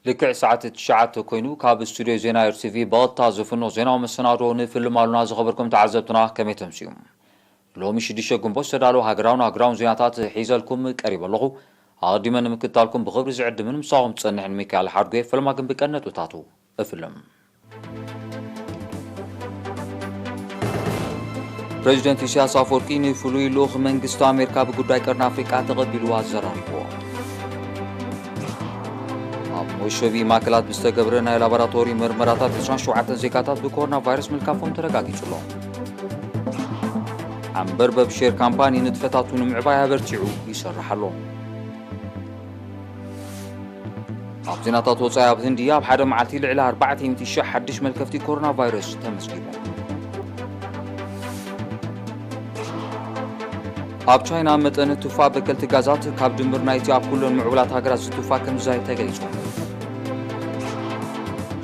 ልክዕ ሰዓት ትሽዓተ ኮይኑ፣ ካብ ስቱድዮ ዜና ኤር ቲ ቪ ብቐጥታ ዝፍኖ ዜናዊ መሰናዶ ንፍልም ኣሉና። ዝኸበርኩም ተዓዘብትና፣ ከመይ ተምስዩ? ሎሚ ሽዱሽተ ግንቦት ዝተዳለወ ሃገራውን ኣህጉራውን ዜናታት ሒዘልኩም ቀሪበ ኣለኹ። ኣቐዲመ ንምክትታልኩም ብኽብሪ ዝዕድምን ምሳኹም ዝጸንሕን ሚካኤል ሓድጎ። ፈለማ ግን ብቀንዲ ነጥብታቱ እፍልም። ፕሬዚደንት ኢሳያስ ኣፈወርቂ ንፍሉይ ልኡኽ መንግስቲ ኣሜሪካ ብጉዳይ ቀርኒ ኣፍሪቃ ተቐቢሉ ኣዘራሪብዎ። ኣብ መሸቢ ማእከላት ብዝተገብረ ናይ ላቦራቶሪ መርመራታት ዕስራን ሸውዓተን ዜጋታት ብኮሮና ቫይረስ ምልካፎም ተረጋጊጹ ኣሎ። ዓንበርበብ ሼር ካምፓኒ ንጥፈታቱ ንምዕባይ ኣበርቲዑ ይሰርሕ ኣሎ። ኣብ ዜናታት ወጻኢ፣ ኣብ ህንዲ ኣብ ሓደ መዓልቲ ልዕሊ ኣርባዕተ ሚእቲ ሺሕ ሓድሽ መልከፍቲ ኮሮና ቫይረስ ተመዝጊቡ። ኣብ ቻይና መጠን ትፋ በከልቲ ጋዛት ካብ ድምር ናይቲ ኣብ ኩለን ምዕቡላት ሃገራት ዝትፋ ከም ዝዛይድ ተገሊጹ።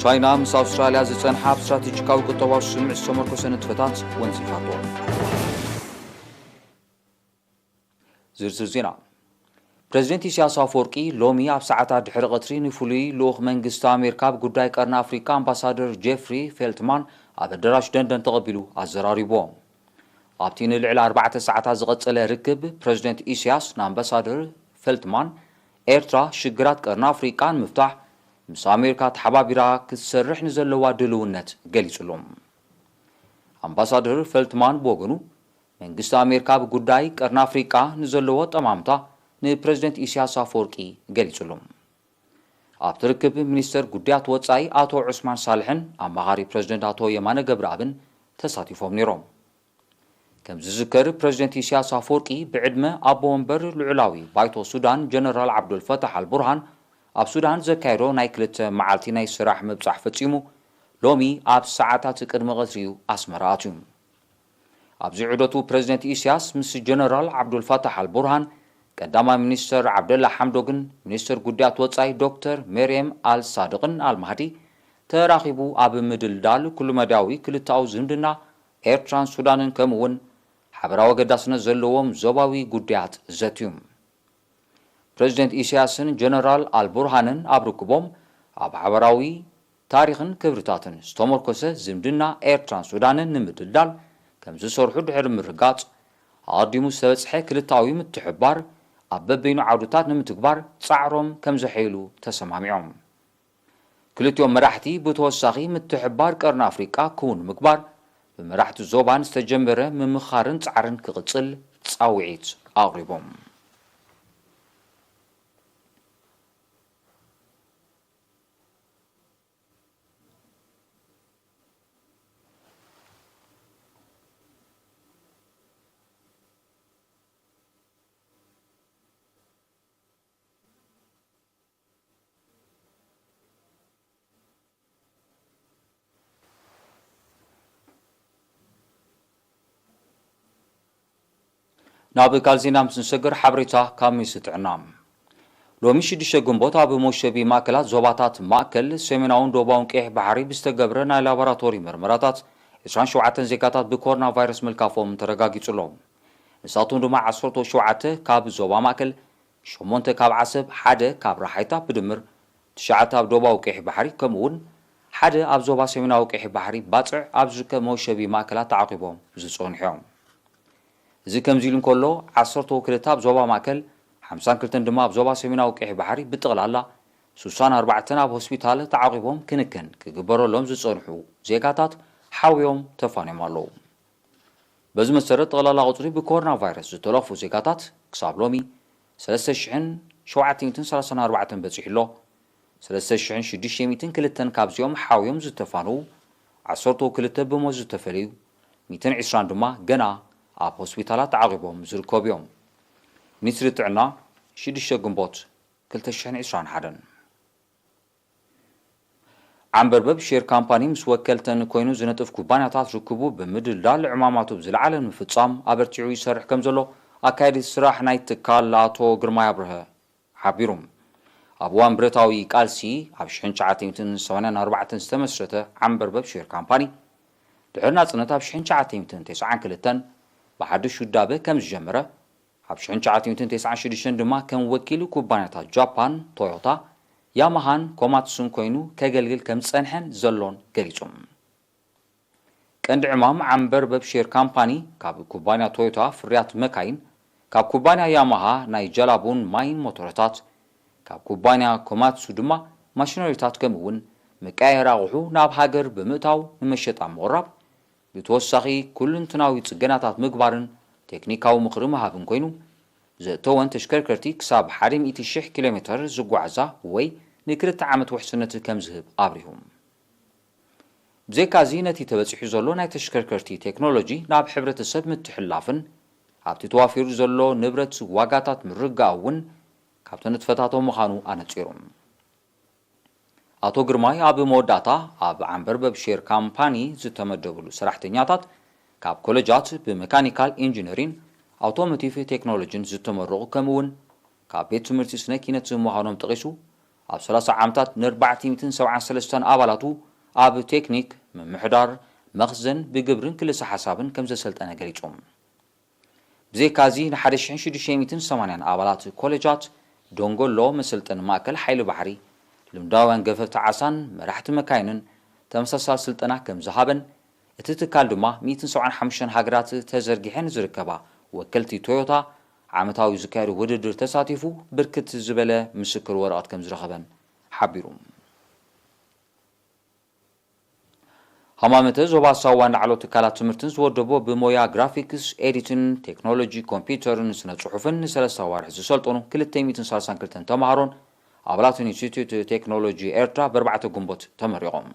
ቻይና ምስ ኣውስትራልያ ዝጸንሓ ኣብ ስትራቴጂካዊ ቁጠባዊ ስምምዕ ዝተመርኮሰ ንጥፈታት ወንጺፋቶ። ዝርዝር ዜና። ፕሬዚደንት ኢሳያስ ኣፈወርቂ ሎሚ ኣብ ሰዓታት ድሕሪ ቀትሪ ንፍሉይ ልኡኽ መንግስቲ ኣሜሪካ ኣብ ጉዳይ ቀርኒ ኣፍሪካ ኣምባሳደር ጄፍሪ ፌልትማን ኣብ ኣዳራሽ ደንደን ተቐቢሉ ኣዘራሪብዎ። ኣብቲ ንልዕሊ ኣርባዕተ ሰዓታት ዝቐጸለ ርክብ፣ ፕሬዚደንት ኢሳያስ ንኣምባሳደር ፌልትማን፣ ኤርትራ ሽግራት ቀርኒ ኣፍሪቃ ንምፍታሕ ምስ ኣሜሪካ ተሓባቢራ ክትሰርሕ ንዘለዋ ድልውነት ገሊጹሉ። ኣምባሳደር ፌልትማን ብወገኑ፣ መንግስቲ ኣሜሪካ ኣብ ጉዳይ ቀርኒ ኣፍሪቃ ንዘለዎ ጠማምታ ንፕሬዚደንት ኢሳያስ ኣፈወርቂ ገሊጹሉ። ኣብቲ ርክብ፣ ሚኒስተር ጉዳያት ወጻኢ ኣቶ ዑስማን ሳልሕን ኣማኻሪ ፕሬዚደንት ኣቶ የማነ ገብረኣብን ተሳቲፎም ነይሮም። ከም ዝዝከር፣ ፕሬዚደንት ኢሳያስ ኣፈወርቂ ብዕድመ ኣቦ ወንበር ልዑላዊ ባይቶ ሱዳን ጀነራል ዓብዱልፈታሕ ኣልቡርሃን ኣብ ሱዳን ዘካየዶ ናይ ክልተ መዓልቲ ናይ ስራሕ ምብጻሕ ፈጺሙ፣ ሎሚ ኣብ ሰዓታት ቅድሚ ቀትሪ እዩ ኣስመራ ኣትዩ። ኣብዚ ዑደቱ፣ ፕሬዚደንት ኢሳያስ ምስ ጀነራል ዓብዱልፋታሕ ኣልቡርሃን፣ ቀዳማይ ሚኒስተር ዓብደላ ሓምዶግን ሚኒስተር ጉዳያት ወጻኢ ዶክተር ሜርየም ኣልሳድቅን ኣልማህዲ ተራኺቡ ኣብ ምድልዳል ኩሉመዳያዊ ክልተኣዊ ዝምድና ኤርትራን ሱዳንን፣ ከምኡ እውን ሓበራዊ ኣገዳስነት ዘለዎም ዞባዊ ጉዳያት ዘትዩ። ፕሬዚደንት ኢሳያስን ጀነራል ኣልቡርሃንን ኣብ ርክቦም፣ ኣብ ሓበራዊ ታሪኽን ክብርታትን ዝተመርኮሰ ዝምድና ኤርትራን ሱዳንን ንምድልዳል ከም ዝሰርሑ ድሕሪ ምርጋጽ፣ ኣቐዲሙ ዝተበጽሐ ክልተኣዊ ምትሕብባር ኣብ በበይኑ ዓውድታት ንምትግባር ጻዕሮም ከም ዘሐይሉ ተሰማሚዖም። ክልቲኦም መራሕቲ ብተወሳኺ፣ ምትሕብባር ቀርኒ ኣፍሪቃ ክውን ንምግባር፣ ብመራሕቲ ዞባን ዝተጀመረ ምምኻርን ጻዕርን ክቕጽል ጻውዒት ኣቕሪቦም። ናብ ካልእ ዜና ምስ ንሰግር፣ ሓበሬታ ካብ ሚኒስትሪ ጥዕና። ሎሚ ሽዱሽተ ግንቦት፣ ኣብ መሸቢ ማእከላት ዞባታት ማእከል፣ ሰሜናውን ደቡባውን ቀይሕ ባሕሪ ብዝተገብረ ናይ ላቦራቶሪ መርመራታት፣ ዕስራን ሸውዓተን ዜጋታት ብኮሮና ቫይረስ ምልካፎም ተረጋጊጹ ኣሎ። ንሳቶም ድማ፣ ዓሰርተ ሸውዓተ ካብ ዞባ ማእከል፣ ሸሞንተ ካብ ዓሰብ፣ ሓደ ካብ ራሓይታ፣ ብድምር ትሽዓተ ኣብ ደቡባዊ ቀይሕ ባሕሪ፣ ከምኡ እውን ሓደ ኣብ ዞባ ሰሜናዊ ቀይሕ ባሕሪ ባጽዕ ኣብ ዝርከብ መውሸቢ ማእከላት ተዓቂቦም ዝጸንሑ እዮም። እዚ ከምዚ ኢሉ እንከሎ፣ ዓሰርተ ክልተ ኣብ ዞባ ማእከል፣ ሓምሳን ክልተን ድማ ኣብ ዞባ ሰሜናዊ ቀይሕ ባሕሪ፣ ብጠቕላላ ስሳን ኣርባዕተን ኣብ ሆስፒታል ተዓቂቦም ክንክን ክግበረሎም ዝጸንሑ ዜጋታት ሓውዮም ተፋንዮም ኣለዉ። በዚ መሰረት፣ ጠቕላላ ቁጽሪ ብኮሮና ቫይረስ ዝተለኽፉ ዜጋታት ክሳብ ሎሚ ሰለስተ ሽሕን ሸውዓተ ሚእትን ሰላሳን ኣርባዕተን በጺሑ ኣሎ። ሰለስተ ሽሕን ሽዱሽተ ሚእትን ክልተን ካብዚኦም ሓውዮም ዝተፋንዉ፣ ዓሰርተ ክልተ ብሞት ዝተፈለዩ፣ ሚእትን ዕስራን ድማ ገና ኣብ ሆስፒታላት ተዓቂቦም ዝርከቡ እዮም። ሚኒስትሪ ጥዕና፣ ሽዱሽተ ግንቦት ክልተ ሽሕን ዕስራን ሓደን። ዓንበርበብ ሼር ካምፓኒ ምስ ወከልተን ኮይኑ ዝነጥፍ ኩባንያታት ርክቡ ብምድልዳል ዕማማቱ ብዝለዓለ ንምፍጻም ኣበርቲዑ ይሰርሕ ከም ዘሎ ኣካያዲ ስራሕ ናይ ትካል ኣቶ ግርማይ ኣብርሀ ሓቢሩ። ኣብ እዋን ብረታዊ ቃልሲ ኣብ ሽሕን ትሽዓተ ሚእትን ሰማንያን ኣርባዕተን ዝተመስረተ ዓንበርበብ ሼር ካምፓኒ፣ ድሕሪ ናጽነት ኣብ ሽሕን ትሽዓተ ሚእትን ተስዓን ክልተን ብሓድሽ ውዳበ ከም ዝጀመረ፣ ኣብ ሽሕን ትሽዓተ ሚእትን ተስዓን ሽዱሽተን ድማ ከም ወኪል ኩባንያታት ጃፓን ቶዮታ፣ ያማሃን ኮማትሱን ኮይኑ ከገልግል ከም ዝጸንሐን ዘሎን ገሊጹ። ቀንዲ ዕማም ዓንበርበብ ሼር ካምፓኒ ካብ ኩባንያ ቶዮታ ፍርያት መካይን፣ ካብ ኩባንያ ያማሃ ናይ ጀላቡን ማይን ሞተረታት፣ ካብ ኩባንያ ኮማትሱ ድማ ማሽነሪታት ከምኡ እውን መቀያየሪ ኣቑሑ ናብ ሃገር ብምእታው ንመሸጣ ምቕራብ፣ ብተወሳኺ ኩልንትናዊ ጽገናታት ምግባርን ቴክኒካዊ ምኽሪ ምሃብን ኮይኑ፣ ዘእተወን ተሽከርከርቲ ክሳብ ሓደ ሚእቲ ሺሕ ኪሎ ሜተር ዝጓዓዛ ወይ ንክልተ ዓመት ውሕስነት ከም ዝህብ ኣብሪሁ። ብዘይካዚ ነቲ ተበጺሑ ዘሎ ናይ ተሽከርከርቲ ቴክኖሎጂ ናብ ሕብረተሰብ ምትሕልላፍን ኣብቲ ተዋፊሩ ዘሎ ንብረት ዋጋታት ምርግጋእ እውን ካብቶም ንጥፈታቶም ምዃኑ ኣነጺሩ። ኣቶ ግርማይ ኣብ መወዳእታ ኣብ ዓንበርበብ ሼር ካምፓኒ ዝተመደብሉ ሰራሕተኛታት ካብ ኮለጃት ብመካኒካል ኢንጂነሪን ኣውቶሞቲቭ ቴክኖሎጂን ዝተመረቑ ከምኡ እውን ካብ ቤት ትምህርቲ ስነ ኪነት ምዃኖም ጠቒሱ ኣብ ሰላሳ ዓመታት ን ኣርባዕተ ሚእትን ሰብዓን ሰለስተን ኣባላቱ ኣብ ቴክኒክ፣ ምምሕዳር፣ መኽዘን፣ ብግብርን ክልሰ ሓሳብን ከም ዘሰልጠነ ገሊጹ። ብዘይካዚ ንሓደ ሽሕን ሽዱሽተ ሚእትን ሰማንያን ኣባላት ኮሌጃት ደንጎሎ መሰልጠኒ ማእከል ሓይሊ ባሕሪ ልምዳውያን ገፈፍቲ ዓሳን መራሕቲ መካይንን ተመሳሳሊ ስልጠና ከም ዝሃበን እቲ ትካል ድማ ሚእትን ሰብዓን ሓሙሽተን ሃገራት ተዘርጊሐን ዝርከባ ወከልቲ ቶዮታ ዓመታዊ ዝካየዱ ውድድር ተሳቲፉ ብርክት ዝበለ ምስክር ወረቐት ከም ዝረኸበን ሓቢሩ። ሃማመተ ዞባ ሳዋን ላዕለዎት ትካላት ትምህርትን ዝወደቦ ብሞያ ግራፊክስ ኤዲትን ቴክኖሎጂ ኮምፒውተርን ስነ ጽሑፍን ንሰለስተ ኣዋርሕ ዝሰልጠኑ ክልተ ሚእትን ሰላሳን ክልተን ተምሃሮን ኣባላት ኢንስቲትዩት ቴክኖሎጂ ኤርትራ ብኣርባዕተ ግንቦት ተመሪቖም።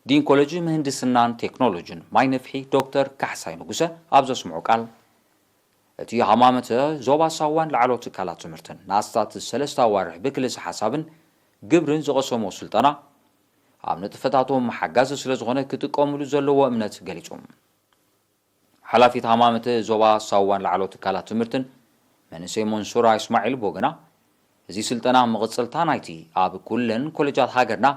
ዲን ኮሌጅ ምህንድስናን ቴክኖሎጂን ማይ ነፍሒ ዶክተር ካሕሳይ ንጉሰ ኣብ ዘስምዖ ቃል፣ እቲ ሃማመተ ዞባ ሳዋን ላዕለዎት ትካላት ትምህርትን ንኣስታት ሰለስተ ኣዋርሕ ብክልሰ ሓሳብን ግብርን ዝቐሰሞ ስልጠና ኣብ ንጥፈታቶም ሓጋዚ ስለ ዝኾነ ክጥቀምሉ ዘለዎ እምነት ገሊጹ። ሓላፊት ሃማመተ ዞባ ሳዋን ላዕለዎት ትካላት ትምህርትን መንእሰይ መንሱራ እስማዒል ቦገና፣ እዚ ስልጠና መቐጸልታ ናይቲ ኣብ ኩለን ኮሌጃት ሃገርና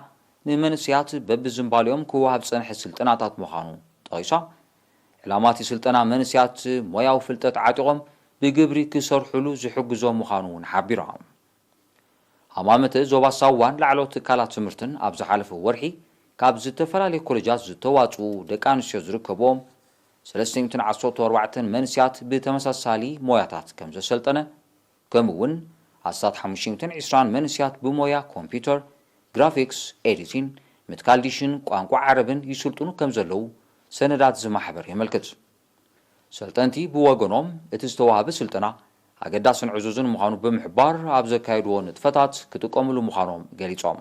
ንመንእሰያት በብዝንባሌኦም ክወሃብ ዝጸንሐ ስልጠናታት ምዃኑ ጠቒሳ፣ ዕላማ እቲ ስልጠና መንእሰያት ሞያዊ ፍልጠት ዓጢቖም ብግብሪ ክሰርሑሉ ዝሕግዞም ምዃኑ እውን ሓቢራ። ሃማመተ ዞባ ሳዋን ላዕለዎት ትካላት ትምህርትን ኣብ ዝሓለፈ ወርሒ ካብ ዝተፈላለዩ ኮሌጃት ዝተዋፅኡ ደቂ ኣንስትዮ ዝርከብዎም ሰለስተ ሚእትን ዓሰርተ ኣርባዕተን መንእሰያት ብተመሳሳሊ ሞያታት ከም ዘሰልጠነ፣ ከምኡ እውን ኣስታት ሓሙሽተ ሚእትን ዕስራን መንእሰያት ብሞያ ኮምፒውተር፣ ግራፊክስ፣ ኤዲቲን፣ ምትካል ዲሽን ቋንቋ ዓረብን ይስልጥኑ ከም ዘለዉ ሰነዳት እዚ ማሕበር የመልክት። ሰልጠንቲ ብወገኖም፣ እቲ ዝተዋህበ ስልጠና ኣገዳስን ዕዙዝን ምዃኑ ብምሕባር፣ ኣብ ዘካየድዎ ንጥፈታት ክጥቀምሉ ምዃኖም ገሊጾም።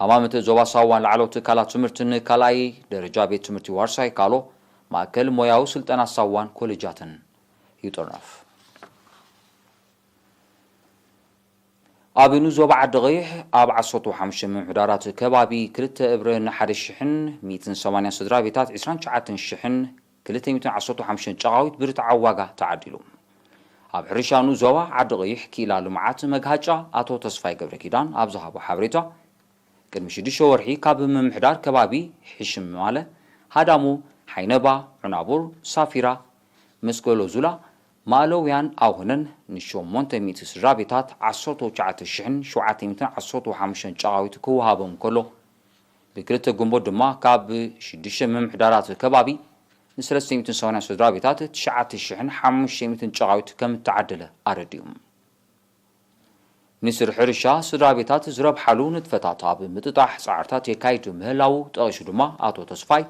ሃማመተ ዞባ ሳዋን ላዕለዎት ትካላት ትምህርትን ካልኣይ ደረጃ ቤት ትምህርቲ ዋርሳይ ካሎ ማእከል ሞያዊ ስልጠና ሳዋን ኮሌጃትን ይጥርነፍ። ኣብ ኑ ዞባ ዓዲ ቐይሕ ኣብ ዓሰርተ ሓሙሽተ ምምሕዳራት ከባቢ ክልተ እብረ ንሓደ ሽሕን ሚእትን ሰማንያን ስድራ ቤታት ዕስራን ትሽዓተን ሽሕን ክልተ ሚእትን ዓሰርተ ሓሙሽተን ጨቓዊት ብርትዓዊ ዋጋ ተዓዲሉ። ኣብ ሕርሻ ኑ ዞባ ዓዲ ቐይሕ ክኢላ ልምዓት መግሃጫ ኣቶ ተስፋይ ገብረ ኪዳን ኣብ ዝሃቦ ሓበሬታ፣ ቅድሚ ሽዱሽተ ወርሒ ካብ ምምሕዳር ከባቢ ሕሽም ማለ፣ ሃዳሙ፣ ሓይነባ፣ ዑናቡር፣ ሳፊራ፣ መስቀሎ ዙላ፣ ማእለውያን ኣውህነን ንሸሞንተ ሚእቲ ስድራ ቤታት ዓሰርተ ትሽዓተ ሽሕን ሸውዓተ ሚእትን ዓሰርተ ሓሙሽተን ጨቓዊት ክወሃቦም ከሎ፣ ብክልተ ግንቦት ድማ ካብ ሽዱሽተ ምምሕዳራት ከባቢ ንሰለስተ ሚእትን ሰማንያን ስድራ ቤታት ትሽዓተ ሽሕን ሓሙሽተ ሚእትን ጨቓዊት ከም እተዓደለ ኣረዲኡ። ሚኒስትር ሕርሻ፣ ስድራ ቤታት ዝረብሓሉ ንጥፈታት ኣብ ምጥጣሕ ጻዕርታት የካይድ ምህላዉ ጠቒሱ ድማ ኣቶ ተስፋይ፣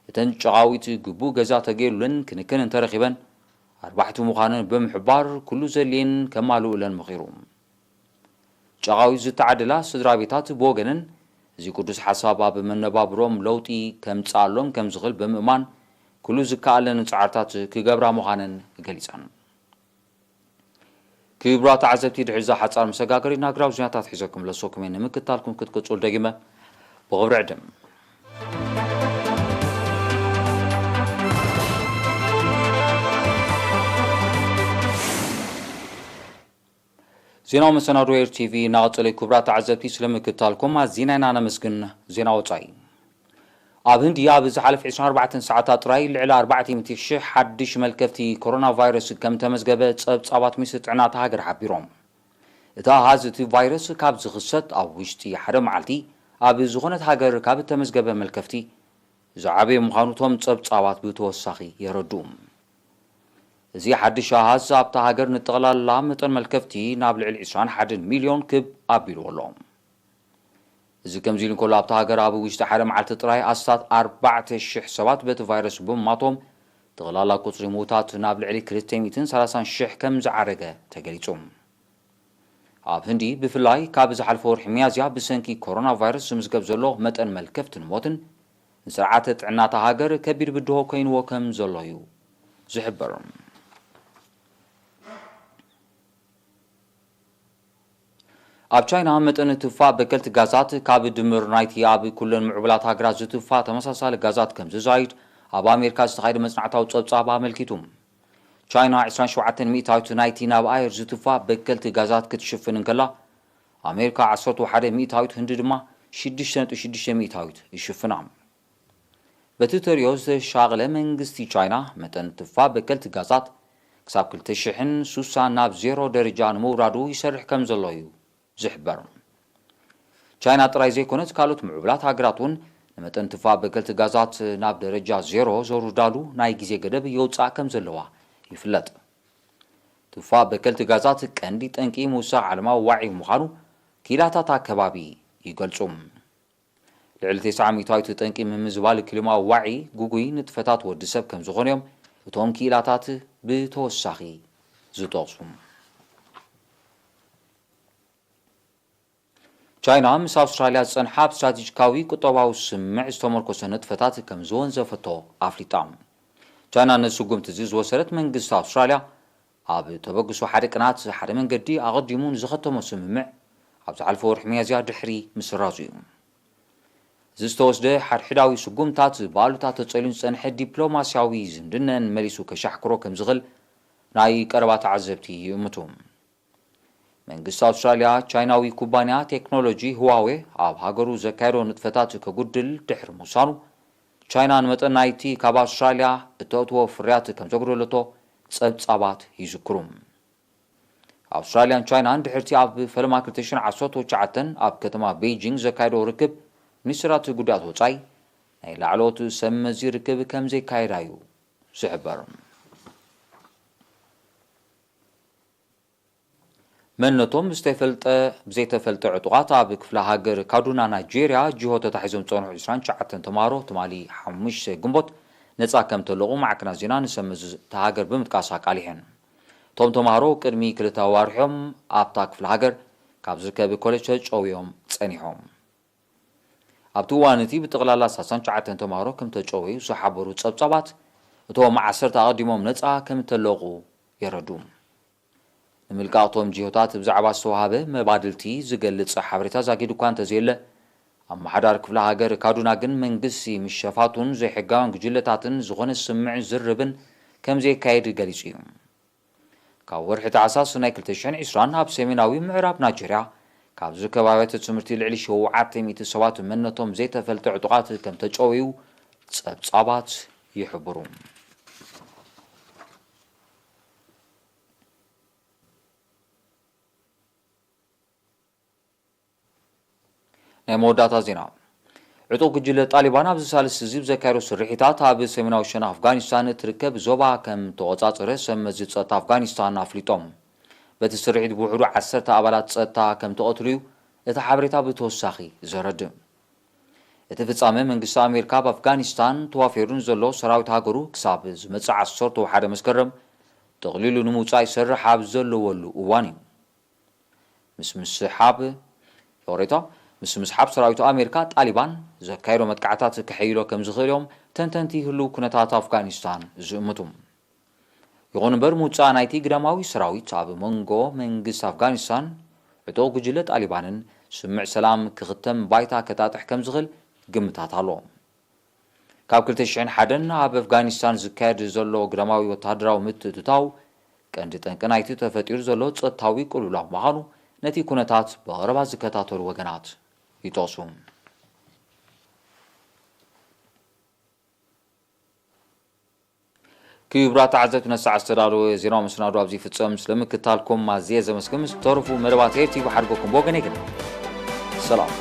እተን ጨቓዊት ግቡእ ገዛ ተገይሩለን ክንክን እንተረኺበን ኣርባሕቲ ምዃነን ብምሕባር፣ ኩሉ ዘድልየን ከማልኡለን መኺሩ። ጨቓዊት ዝተዓደላ ስድራ ቤታት ብወገነን፣ እዚ ቅዱስ ሓሳብ ኣብ መነባብሮም ለውጢ ከምጽኣሎም ከም ዝኽእል ብምእማን፣ ኩሉ ዝከኣለን ጻዕርታት ክገብራ ምዃነን ገሊጸን። ክቡራት ተዓዘብቲ፣ ድሕሪ እዛ ሓጻር መሰጋገሪት፣ ናግራዊ ዜናታት ሒዘኩም ለሶኩም እየ። ንምክታልኩም ክትቅጽሉ ደጊመ ብኽብሪ ዕድም። ዜናዊ መሰናዶ ኤር ቲቪ እናቐጸለ እዩ። ክቡራት ተዓዘብቲ፣ ስለምክታልኩም ኣዚና ኢና ነመስግን። ዜና ወጻኢ። ኣብ ህንዲ ኣብ ዝሓለፈ ዕስራን ኣርባዕተን ሰዓታት ጥራይ ልዕሊ ኣርባዕተ ሚእቲ ሽሕ ሓድሽ መልከፍቲ ኮሮና ቫይረስ ከም ተመዝገበ ጸብጻባት ሚኒስትሪ ጥዕና እታ ሃገር ሓቢሮም። እቲ ኣሃዝ እቲ ቫይረስ ካብ ዝኽሰት ኣብ ውሽጢ ሓደ መዓልቲ ኣብ ዝኾነት ሃገር ካብ እተመዝገበ መልከፍቲ ዝዓበየ ምዃኑ እቶም ጸብጻባት ብተወሳኺ የረድኡ። እዚ ሓድሽ ኣሃዝ ኣብታ ሃገር ንጠቕላላ መጠን መልከፍቲ ናብ ልዕሊ ዕስራን ሓደን ሚልዮን ክብ ኣቢልዎ ኣሎ። እዚ ከምዚ ኢሉ እንከሎ ኣብታ ሃገር ኣብ ውሽጢ ሓደ መዓልቲ ጥራይ ኣስታት ኣርባዕተ ሽሕ ሰባት በቲ ቫይረስ ብምማቶም ጠቕላላ ቁጽሪ ምዉታት ናብ ልዕሊ ክልተ ሚእትን ሰላሳን ሽሕ ከም ዝዓረገ ተገሊጹ። ኣብ ህንዲ ብፍላይ ካብ ዝሓለፈ ወርሒ ሚያዝያ ብሰንኪ ኮሮና ቫይረስ ዝምዝገብ ዘሎ መጠን መልከፍትን ሞትን ንስርዓተ ጥዕናታ ሃገር ከቢድ ብድሆ ኮይንዎ ከም ዘሎ እዩ ዝሕበር። ኣብ ቻይና መጠን ትፋ በከልቲ ጋዛት ካብ ድምር ናይቲ ኣብ ኩለን ምዕቡላት ሃገራት ዝትፋ ተመሳሳሊ ጋዛት ከም ዝዛይድ ኣብ ኣሜሪካ ዝተኻየደ መጽናዕታዊ ጸብጻብ ኣመልኪቱ። ቻይና ዕስራን ሸውዓተን ሚእታዊት ናይቲ ናብ ኣየር ዝትፋ በከልቲ ጋዛት ክትሽፍን እንከላ፣ ኣሜሪካ ዓሰርተ ሓደ ሚእታዊት፣ ህንዲ ድማ ሽዱሽተ ነጥቢ ሽዱሽተ ሚእታዊት ይሽፍና። በቲ ተርእዮ ዝተሻቕለ መንግስቲ ቻይና መጠን ትፋ በከልቲ ጋዛት ክሳብ ክልተ ሽሕን ሱሳን ናብ ዜሮ ደረጃ ንምውራዱ ይሰርሕ ከም ዘሎ እዩ ዝሕበር። ቻይና ጥራይ ዘይኮነት ካልኦት ምዕቡላት ሃገራት እውን ንመጠን ትፋ በከልቲ ጋዛት ናብ ደረጃ ዜሮ ዘውርዳሉ ናይ ግዜ ገደብ የውፅኣ ከም ዘለዋ ይፍለጥ። ትፋ በከልቲ ጋዛት ቀንዲ ጠንቂ ምውሳኽ ዓለማዊ ዋዒ ምዃኑ ክኢላታት ኣከባቢ ይገልጹ። ልዕሊ ተስዓ ሚእታዊት ጠንቂ ምምዝባል ክሊማዊ ዋዒ ግጉይ ንጥፈታት ወዲ ሰብ ከም ዝኾኑ እዮም እቶም ክኢላታት ብተወሳኺ ዝጠቕሱ። ቻይና ምስ ኣውስትራልያ ዝጸንሓ ኣብ ስትራቴጂካዊ ቁጠባዊ ስምምዕ ዝተመርኮሰ ንጥፈታት ከም ዝወንዘፈቶ ኣፍሊጣ። ቻይና ነዚ ስጉምቲ እዚ ዝወሰደት መንግስቲ ኣውስትራልያ ኣብ ተበግሶ ሓደ ቅናት ሓደ መንገዲ ኣቐዲሙ ንዝኸተሞ ስምምዕ ኣብ ዝሓለፈ ወርሒ ሚያዝያ ድሕሪ ምስራዙ እዩ። እዚ ዝተወስደ ሓድሕዳዊ ስጉምታት ብኣሉታ ተጸልዩ ዝጸንሐ ዲፕሎማስያዊ ዝምድነን መሊሱ ከሻሕክሮ ከም ዝኽእል ናይ ቀረባ ተዓዘብቲ ይእምቱ። መንግስቲ ኣውስትራልያ ቻይናዊ ኩባንያ ቴክኖሎጂ ህዋዌ ኣብ ሃገሩ ዘካየዶ ንጥፈታት ከጉድል ድሕሪ ምውሳኑ፣ ቻይና ንመጠን ናይቲ ካብ ኣውስትራልያ እተእትዎ ፍርያት ከም ዘጉደለቶ ጸብጻባት ይዝክሩ። ኣውስትራልያን ቻይናን ድሕርቲ ኣብ ፈለማ ክልተ ሽሕን ዓሰርተ ትሽዓተን ኣብ ከተማ ቤይጂንግ ዘካየዶ ርክብ፣ ሚኒስትራት ጉዳያት ወጻኢ ናይ ላዕለዎት ሰብ መዚ ርክብ ከም ዘካየዳ እዩ ዝሕበር። መንነቶም ብዝተፈልጠ ብዘይተፈልጠ ዕጡቓት ኣብ ክፍለ ሃገር ካዱና ናይጄርያ ጅሆ ተታሒዞም ዝጸንሑ ዕስራን ትሽዓተን ተምሃሮ ትማሊ ሓሙሽተ ግንቦት ነጻ ከም ተለቑ ማዕከናት ዜና ንሰብ መዚ እታ ሃገር ብምጥቃስ ኣቃሊሐን። እቶም ተምሃሮ ቅድሚ ክልተ ኣዋርሖም ኣብታ ክፍለ ሃገር ካብ ዝርከብ ኮሌጅ ተጨውዮም ጸኒሖም። ኣብቲ እዋን እቲ ብጠቕላላ ሰላሳን ትሽዓተን ተምሃሮ ከም ተጨወዩ ዝሓበሩ ጸብጻባት፣ እቶም ዓሰርተ ኣቐዲሞም ነጻ ከም እተለቑ የረዱ። ንምልቃቕ እቶም ጅሆታት ብዛዕባ ዝተዋህበ መባድልቲ ዝገልጽ ሓበሬታ ዛጊድ እኳ እንተዘየለ፣ ኣመሓዳሪ ክፍለ ሃገር ካዱና ግን መንግስቲ ምስ ሸፋቱን ዘይሕጋውያን ጉጅለታትን ዝኾነ ስምዕን ዝርርብን ከም ዘየካየድ ገሊጹ እዩ። ካብ ወርሒ ታሕሳስ ናይ ክልተ ሽሕን ዕስራን ኣብ ሰሜናዊ ምዕራብ ናይጀርያ ካብ ዝርከባ ኣብያተ ትምህርቲ ልዕሊ ሸውዓተ ሚእቲ ሰባት መንነቶም ዘይተፈልጠ ዕጡቓት ከም ተጨወዩ ጸብጻባት ይሕብሩ። ናይ መወዳእታ ዜና። ዕጡቕ ጉጅለ ጣሊባን ኣብዚ ሳልስቲ እዚ ብዘካየዶ ስርሒታት ኣብ ሰሜናዊ ሸነኽ ኣፍጋኒስታን እትርከብ ዞባ ከም ተቖጻጸረ ሰብ መዚ ጸጥታ ኣፍጋኒስታን ኣፍሊጦም። በቲ ስርሒት ብውሕዱ ዓሰርተ ኣባላት ጸጥታ ከም ተቐትሉ እዩ እቲ ሓበሬታ ብተወሳኺ ዘረድእ። እቲ ፍጻመ መንግስቲ ኣሜሪካ ኣብ ኣፍጋኒስታን ተዋፊሩ ንዘሎ ሰራዊት ሃገሩ ክሳብ ዝመጽእ ዓሰርተ ሓደ መስከረም ጠቕሊሉ ንምውጻእ ይሰርሕ ኣብ ዘለወሉ እዋን እዩ። ምስ ምስሓብ፣ ይቕሬታ፣ ምስ ምስሓብ ሰራዊት ኣሜሪካ ጣሊባን ዘካየዶ መጥቃዕታት ከሐይሎ ከም ዝኽእል እዮም ተንተንቲ ህልው ኩነታት ኣፍጋኒስታን ዝእምቱ። ይኹን እምበር ምውጻእ ናይቲ ግዳማዊ ሰራዊት ኣብ መንጎ መንግስቲ ኣፍጋኒስታን ዕጡቕ ጉጅለ ጣሊባንን ስምምዕ ሰላም ክኽተም ባይታ ከጣጥሕ ከም ዝኽእል ግምታት ኣሎ። ካብ ክልተ ሽሕን ሓደን ኣብ ኣፍጋኒስታን ዝካየድ ዘሎ ግዳማዊ ወተሃደራዊ ምትእትታው ቀንዲ ጠንቂ ናይቲ ተፈጢሩ ዘሎ ጸጥታዊ ቅልውላው ምዃኑ ነቲ ኩነታት ብቐረባ ዝከታተሉ ወገናት ይጠቕሱ። ክቡራት ተዓዘብቲ፣ ነሳዕ ዝተዳለወ ዜና መሰናዶ ኣብዚ ይፍጸም። ስለምክታልኩም ኣዝየ ዘመስግን። ምስ ተረፉ መደባት ኤር ቲ ቪ ሓድጎኩም ብወገነይ ግን ሰላም።